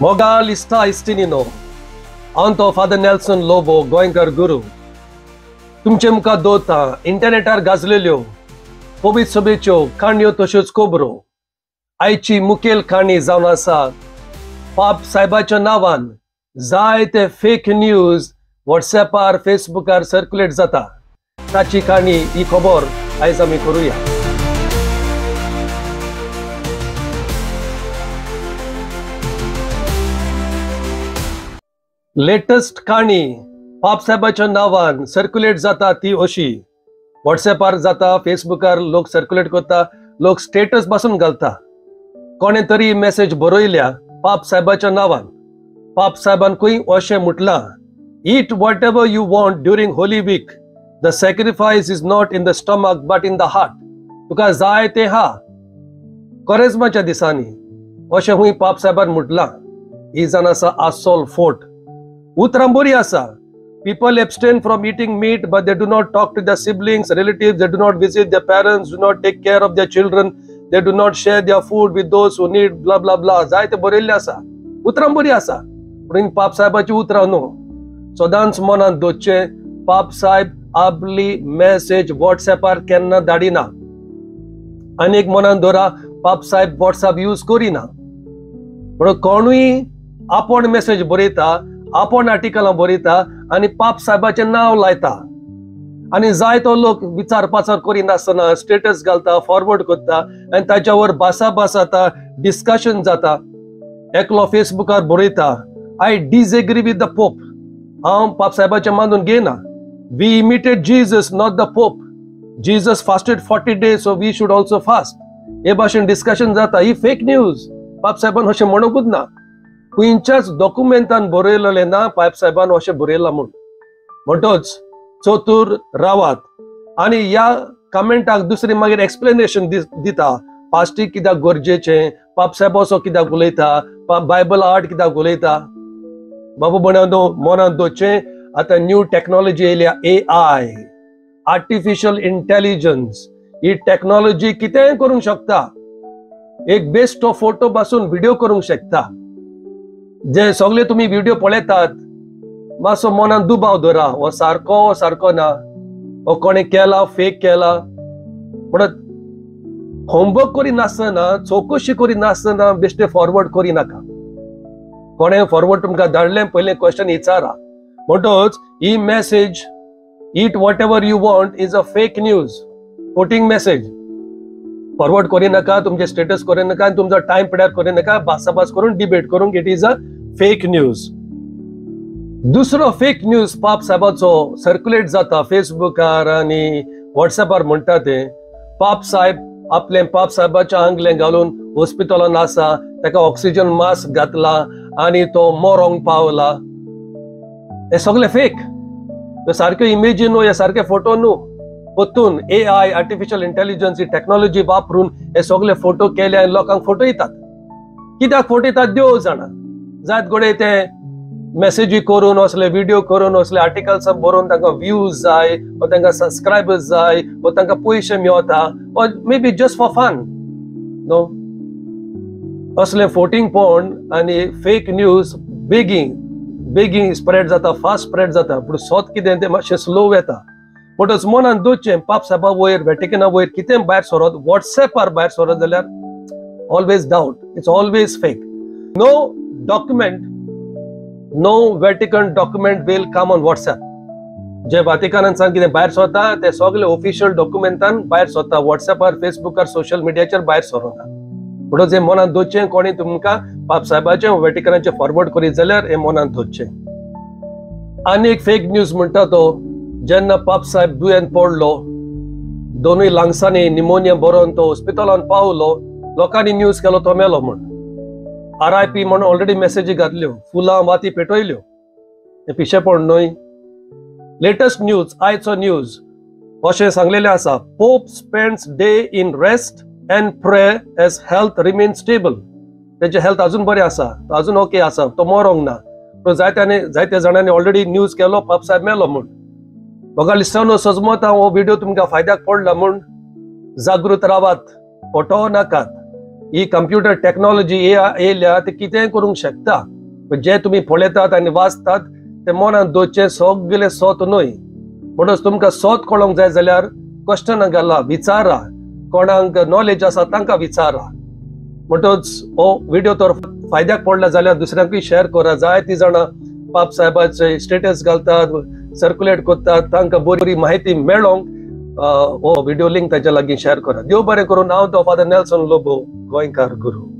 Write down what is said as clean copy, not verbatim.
मोगाल इश्टा इश्टिणीनो, हांव तो फादर नेल्सन लोबो, गोंयकार गुरू. तुमचे मुखार दवरता इंटरनेटार गाजलेल्यो पवित्र सभेच्यो काणयो तश्योच खबरो. आयची मुखेल काणी जावन आसा पाप साहेबाच्या नांवान जायते फेक न्यूज व्हॉट्सॅपार फेसबुकार सर्क्युलेट जाता, ताची काणी ही खबर आयज आमी करुया. लेटस्ट काणी पाप साहेबाच्या नांवान सर्क्युलेट जाता ती अशी व्हॉट्सॅपार जाता, फेसबुकार लोक सर्क्युलेट करता, लोक स्टेटस पासून घालता. कोणे तरी मेसेज बरयल्या पाप साहेबाच्या नांवान, पाप साहेबान खंय अशें म्हटलां, eat whatever you want during holy week, the sacrifice is not in the stomach but in the heart. तुका जाय तें हा कोरेज्माच्या दिसांनी, अशें खूंय पाप साहेबान म्हटलां. ही जावन आसा आसोल फोर्ट. उतरां बरी आसा. People abstain from eating meat, but they do not talk to their siblings, relatives, they do not visit their parents, do not take care of their children, they do not share their food with those who need, blah blah blah. जायते बरयल्लें आसा, उतरां बरी आसा, पूण पाप साहेबाची उतरां न्हू. सदांच मनांत दवरचें, पाप साहेब आपली मॅसेज व्हॉट्सॅपार केन्ना धाडिना. आनी एक मनांत दवरा, पाप साहेब व्हॉट्सॅप यूज करिना. पूण कोणूय आपूण मॅसेज बरयता, आपूण आर्टिकलां बरयता आनी पाप साहेबाचें नांव लायता, आनी जायतो लोक विचार पाचार करिनासतना स्टेटस घालता, फॉरवर्ड करता आनी ताच्यावर भासाभास जाता, डिस्कशन जाता. एकलो फेसबुकार बरयता, I disagree with the pope, हांव पाप साहेबाचें मानून घेयना. We imitate Jesus not the pope, Jesus fasted 40 days so we should also fast. हे भाशेन डिस्कशन जाता. ही फेक न्यूज. पाप साहेबान अशें म्हणूंकूच ना, खंयच्याच डॉक्युमेंटान बरयलें ना पाप साहेबान अशें बरयलां म्हूण. म्हणटच चतूर रावात. आनी ह्या कमेंटाक दुसरी मागीर एक्सप्लेनेशन दिता, फास्टींग कित्याक गरजेचें, पाप साहेब असो कित्याक उलयता, बायबल आर्ट कित्याक उलयता. बाबू भयणांनो, मनांत दवरचें, आतां न्यू टॅक्नोलॉजी येयल्या, AI, artificial intelligence. ही टॅक्नोलॉजी कितेंय करूंक शकता. एक बेस्ट फोटो पासून व्हिडिओ करूंक शकता. जे सगळे तुमी व्हिडिओ पळयतात, मातसो मनान दुबाव दवरा, हो सारको हो सारको ना, हो कोणें केला, फेक केला. म्हणत होमवर्क करिनासतना, चवकशी करिनासतना बेश्टे फॉरवर्ड करिनाका. कोणें फॉरवर्ड तुमकां धाडलें, पयलें क्वेश्चन विचारा. म्हणटच ही message eat whatever you want is a fake news, quoting message. Forward करिनाका, तुमचे स्टेटस करिनाका आनी तुमचो टायम पिड्यार करिनाका, भासाभास करून डिबेट करूंक. It is a fake news. दुसरो फेक न्यूज पाप साहेबाचो सर्क्युलेट जाता फेसबुकार आनी व्हॉट्सॅपार म्हणटा ते, पाप साहेब आपलें पाप साहेबाच्या आंगलें घालून हॉस्पिटलान आसा, ताका ऑक्सिजन मास्क घातला आनी तो मरोंक पावला. हे सगळे फेक. सारक्यो इमेजी न्हू, हे सारके फोटो न्हू. परतून AI, artificial intelligence ही टॅक्नोलॉजी वापरून हे सगळे फोटो केले आनी लोकांक फोटो येतात. कित्याक फोटो येतात देव जाणा. जायत घडये ते मॅसेजी करून, असले व्हिडिओ करून, असले आर्टिकल्स बरोवन तांकां व्यूज जाय, वा तांकां सबस्क्रायबर्स जाय, वा तांकां पयशे मेळता, वा maybe just for fun. न्हू, असले फोटिंगपण आनी फेक न्यूज बेगीन बेगीन स्प्रेड जाता, फास्ट स्प्रेड जाता. पूण सत कितें तें मातशें स्लो येता. म्हणटच मनान दवरचें, पाप साहेबा वयर, वेटिकना वयर कितें भायर सरत, व्हॉट्सॅपार भायर सरत जाल्यार always doubt, it's always fake. No document, no Vatican document will come on WhatsApp. जे वातिकानान सावन कितें भायर सरता ते सगळे ऑफिशियल डॉक्युमेंटान भायर सरता, व्हॉट्सॅपार, फेसबुकार, सोशल मिडियाचेर भायर सरना. म्हणटच हें मनान दवरचें, कोणी तुमकां पाप साहेबाचें वेटिकनाचें फॉरवर्ड करीत जाल्यार हें मनान दवरचें. आनी एक फेक न्यूज म्हणटा तो, जेन्ना पाप साहेब दुयेंत पडलो, दोनूय लंग्सांनी निमोनिया बरोवन तो हॉस्पिटलान पावलो, लोकांनी न्यूज केलो तो मेलो म्हूण. RIP म्हूण ऑलरेडी मॅसेजी घातल्यो, फुलां वाती पेटयल्यो. हें पिशेपण न्हय. लेटस्ट न्यूज, आयचो न्यूज अशें सांगलेलें आसा, pope spends day in rest and pray as health remain stable. तेजें हेल्थ अजून बरें आसा, तो अजून ओके आसा, तो मरोंक ना. पूण जायत्या जाणांनी ऑलरेडी न्यूज केलो पाप साहेब मेलो म्हूण. म्हाका लिस्टानो सजमत हो व्हिडिओ तुमकां फायद्याक पडला म्हूण. जागृत रावात, फटोवं नाकात. ही कंप्युटर टेक्नॉलॉजी येयल्या ती कितेंय करूंक शकता. जे तुमी पळयतात आनी वाचतात ते मनांत दवरचें सगळें सत न्हय. म्हणून तुमकां सत कळोंक जाय जाल्यार क्वेश्चनां घाला, विचारा, कोणाक नॉलेज आसा तांकां विचारा. म्हणटच हो व्हिडिओ तर फायद्याक पडला जाल्यार दुसऱ्यांकूय शेअर करा. जायतीं जाणां पाप साहेबाचे स्टेटस घालतात, सर्क्युलेट करतात, तांकां बरी म्हायती मेळोंक हो व्हिडिओ लिंक ताच्या लागीं शेअर करा. देव बरें करून. हांव तो फादर नेल्सन लोबो, गोंयकार गुरू.